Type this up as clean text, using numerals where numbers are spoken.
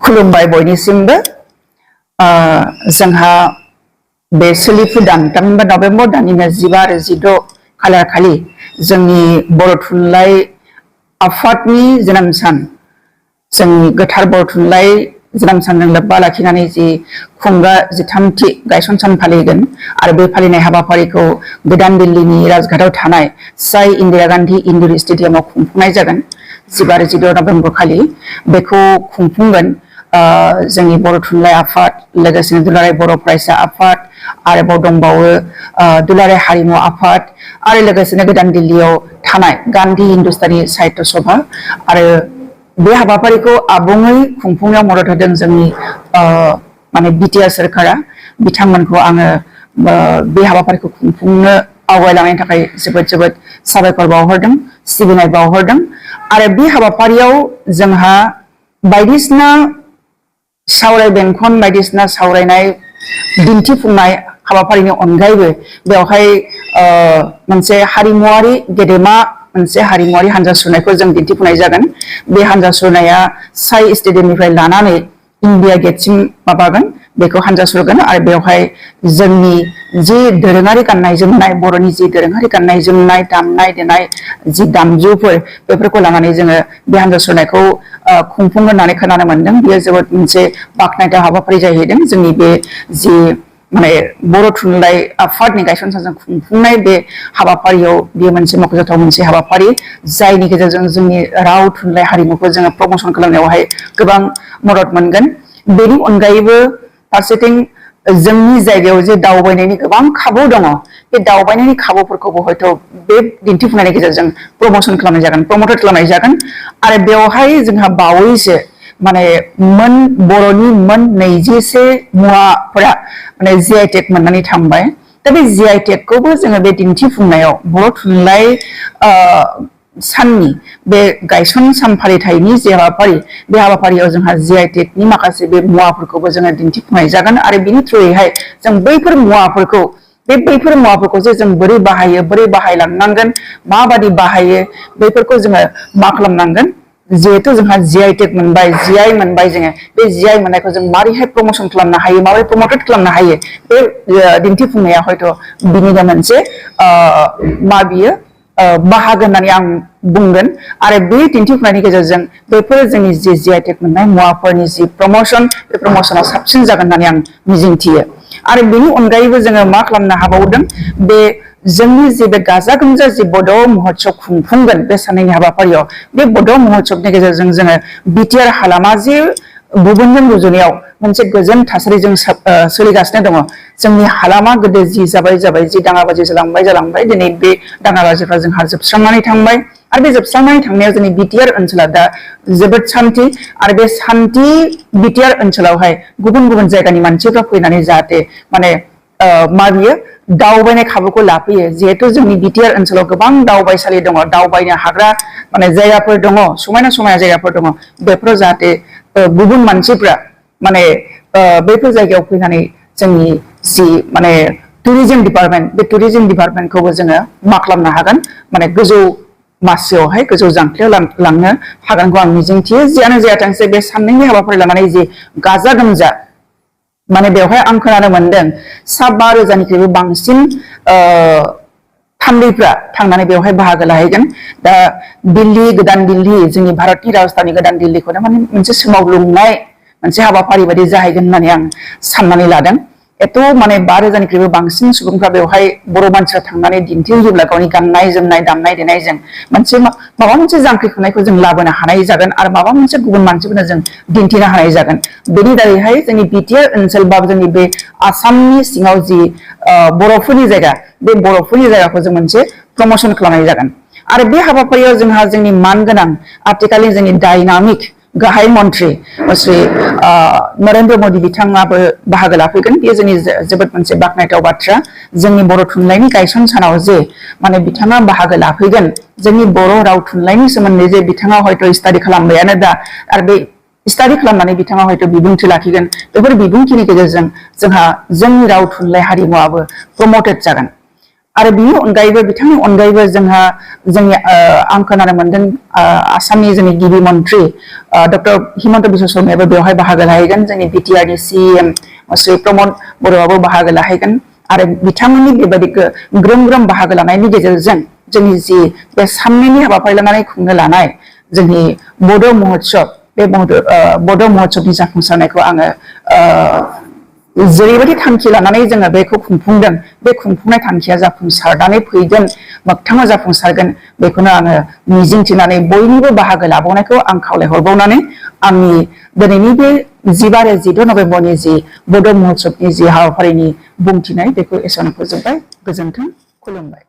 खुलुमबाय बयनिसिमबो जोंहा बे सोलिफुदां थामहिनबा नभेम्बर दाननि 15 आरो 16 खालार खालि जोंनि बर' थुनलाइ आफादनि जोनोम सान जोंनि गोथार बर' थुनलाइ जोनोम सानजों लोब्बा लाखिनानै जि खुंगा 13थि गायसन सान फालिगोन आरो बे फालिनाय हाबाफारिखौ गोदान दिल्लीनि राजघाटआव थानाय साई इंदिरा गांधी इनडोर स्टेडियामाव खुंफुंनाय जागोन 15 आरो 16 नभेम्बर खालि बेखौ खुंफुंगोन जोंनि बर' थुनलाइ आफाद लोगोसेनो दुलाराय बर' फरायसा आफाद आरोबाव दंबावो दुलाराय हारिमु आफाद आरो लोगोसेनो गोदान दिल्लीयाव थानाय गांधी हिन्दुस्तानी साहित्य सभा आरो बे हाबाफारिखौ आबुङै खुंफुंनायाव मदद होदों जोंनि माने बिटिआर सरकारा बिथांमोनखौ आङो बे हाबाफारिखौ खुंफुंनो आवगायलांनायनि थाखाय जोबोद जोबोद साबायखर बावहरदों सिबिनाय बावहरदों आरो बे हाबाफारियाव जोंहा बायदिसिना सावराय बेंखन बायदिसिना सावरायनाय दिन्थिफुंनाय हाबाफारिनि अनगायैबो बेवहाय मोनसे हारिमुआरि गेदेमा मोनसे हारिमुआरि हान्जा सुरनायखौ जों दिन्थिफुंनाय जागोन बे हान्जा सुरनाया साई स्टेडियामनिफ्राय लानानै इंडिया गेटसिम माबागोन बेखौ हान्जा सुरगोन आरो बेवहाय जोंनि जि दोरोङारि गाननाय जोमनाय बर'नि जि दोरोङारि गाननाय जोमनाय दामनाय देनाय जि दामजुफोर बेफोरखौ लानानै जोङो बे हान्जा सुरनायखौ खुंफुंगोन होननानै खोनानो मोनदों बेयो जोबोद मोनसे बाखनायथाव हाबाफारि जाहैदों जोंनि बे जि माने बर' थुनलाइ आफादनि गायसन सानजों खुंफुंनाय बे हाबाफारियाव बेयो मोनसे मख'जाथाव मोनसे हाबाफारि जायनि गेजेरजों जोंनि राव थुनलाइ हारिमुखौ जोङो प्रमोशन खालामनायावहाय गोबां मदद मोनगोन बेनि अनगायैबो फारसेथिं जोंनि जायगायाव जे दावबायनायनि गोबां खाबु दङ बे दावबायनायनि खाबुफोरखौबो हयथ' बे दिन्थिफुंनायनि गेजेरजों प्रमोशन खालामनाय जागोन प्रमोटेड खालामनाय जागोन आरो बेवहाय जोंहा बावैसो माने बर'नि 21 मुवाफोरा माने जीआई टेग मोननानै थांबाय दा बे जीआई टेगखौबो जोङो बे दिन्थिफुंनायाव बर' थुनलाइ साननि बे गायसन सान फालिथायनि जे हाबाफारि बे हाबाफारियाव जोंहा जीआई टेगनि माखासे बे मुवाफोरखौबो जोङो दिन्थिफुंनाय जागोन आरो बिनि थ्रुयैहाय जों बैफोर मुवाफोरखौ जे जों बोरै बाहायलांनांगोन माबादि बाहायो बैफोरखौ जोङो मा खालामनांगोन जिहेतु जोंहा जीआई टेग मोनबाय जीआई मोनबाय जोङो बे जीआई मोननायखौ जों मारैहाय प्रमोशन खालामनो हायो माबोरै प्रमोटेड खालामनो हायो बे दिन्थिफुंनाया हयथ' बिनिनो मोनसे मा बियो बाहागो होननानै आं बुंगोन आरो बे दिन्थिफुंनायनि गेजेरजों बेफोर जोंनि जि जीआई टेग मोननाय मुवाफोरनि जि प्रमोशन बे प्रमोशना साबसिन जागोन होननानै आं मिजिंथियो आरो बेनि अनगायैबो जोङो मा खालामनो हाबावदों बे जोंनि जे बे गाजा गोमजा जि बड' महोत्सब खुंफुंगोन बे साननैनि हाबाफारियाव बे बड' महोत्सबनि गेजेरजों जोङो बिटिआर हालामा जे गुबुनजों रुजुनायाव मोनसे गोजोन थासारिजों सोलिगासिनो दङ जोंनि हालामा गोदो जि जाबाय जि दाङाबाजि जालांबाय दिनै बे दाङाबाजिफ्रा जोंहा जोबस्रांनानै थांबाय आरो बे जोबस्रांनानै थांनायाव जोंनि बिटिआर ओनसोला दा जोबोद सान्थि आरो बे सान्थि बिटिआर ओनसोलावहाय गुबुन गुबुन जायगानि मानसिफ्रा फैनानै जाहाथे माने मा बियो दावबायनाय खाबुखौ लाफैयो जिहेतु जोंनि बिटिआर ओनसोलाव गोबां दावबायसालि दङ दावबायनो हाग्रा माने जायगाफोर दङ समायना समायना जायगाफोर दङ बेफोराव जाहाथे गुबुन मानसिफ्रा माने बैफोर जायगायाव फैनानै जोंनि जि माने टुरिजम डिपार्टमेन्ट बे टुरिजम डिपार्टमेन्टखौबो जोङो मा खालामनो हागोन माने गोजौ मासियावहाय गोजौ जांख्लायाव लांनो हागोनखौ आं मिजिंथियो जियानो जायाथोंसै बे साननैनि हाबाफारि लानानै जि गाजा गोमजा माने बेवहाय आं खोनानो मोनदों 5,000 बांसिन थान्दैफ्रा थांनानै बेवहाय बाहागो लाहैगोन दा गोदान दिल्ली जोंनि भारतनि राजधानी गोदान दिल्लीखौनो माने मोनसे सोमावग्लुंनाय मोनसे हाबाफारि बायदि जाहैगोन होननानै आं साननानै लादों एथ' माने 5,000 बांसिन सुबुंफ्रा बेवहाय बर' मानसिफ्रा थांनानै दिन्थिहैयोब्ला गावनि गाननाय जोमनाय दामनाय देनायजों मोनसे माबा मोनसे जांख्रिखांनायखौ जों लाबोनो हानाय जागोन आरो माबा मोनसे गुबुन मानसिफोरनो जों दिन्थिनो हानाय जागोन बेनि दारैहाय जोंनि बिटिआर ओनसोल बा जोंनि बे आसामनि सिङाव जि बर'फोरनि जायगा बे बर'फोरनि जायगाखौ जों मोनसे प्रमोशन खालामनाय जागोन आरो बे हाबाफारियाव जोंहा जोंनि मानगोनां आथिखालनि जोंनि डायनामिक गाहाय मन्त्रि श्री नरेन्द्र मदि बिथाङाबो बाहागो लाफैगोन बेयो जोंनि जोबोद मोनसे बाखनायथाव बाथ्रा जोंनि बर' थुनलाइनि गायसन सानाव जे माने बिथाङा बाहागो लाफैगोन जोंनि बर' राव थुनलाइनि सोमोन्दै जे बिथाङा हयथ' स्टाडि खालामबायानो दा आरो बे स्टाडि खालामनानै बिथाङा हयथ' बिबुंथि लाखिगोन बेफोर बिबुंथिनि गेजेरजों जोंहा जोंनि राव थुनलाइ हारिमुआबो प्रमोटेड जागोन आरो बिनि अनगायैबो बिथांनि अनगायैबो जोंहा जोंनि आं खोनानो मोनदों आसामनि जोंनि गिबि मन्त्रि डक्टर हिमन्त बिश्व शर्मायाबो बेवहाय बाहागो लाहैगोन जोंनि बिटिआरनि सिएम श्री प्रमद बर'आबो बाहागो लाहैगोन आरो बिथांमोननि बेबायदि ग्रोम ग्रोम बाहागो लानायनि गेजेरजों जोंनि जि बे साननैनि हाबाफारि लानानै खुंनो लानाय जोंनि बड' महोत्सब बे बड' महोत्सबनि जाफुंसारनायखौ आङो जेरैबायदि थांखि लानानै जोङो बेखौ खुंफुंदों बे खुंफुंनाय थांखिया जाफुंसारनानै फैगोन मोगथाङाव जाफुंसारगोन बेखौनो आङो मिजिंथिनानै बयनिबो बाहागो लाबावनायखौ आं खावलायहरबावनानै आंनि दिनैनि बे 15 आरो 16 नभेम्बरनि जि बड' महोत्सबनि जि हाबाफारिनि बुंथिनाय बेखौ एसेयावनो फोजोबबाय गोजोन्थों खुलुमबाय।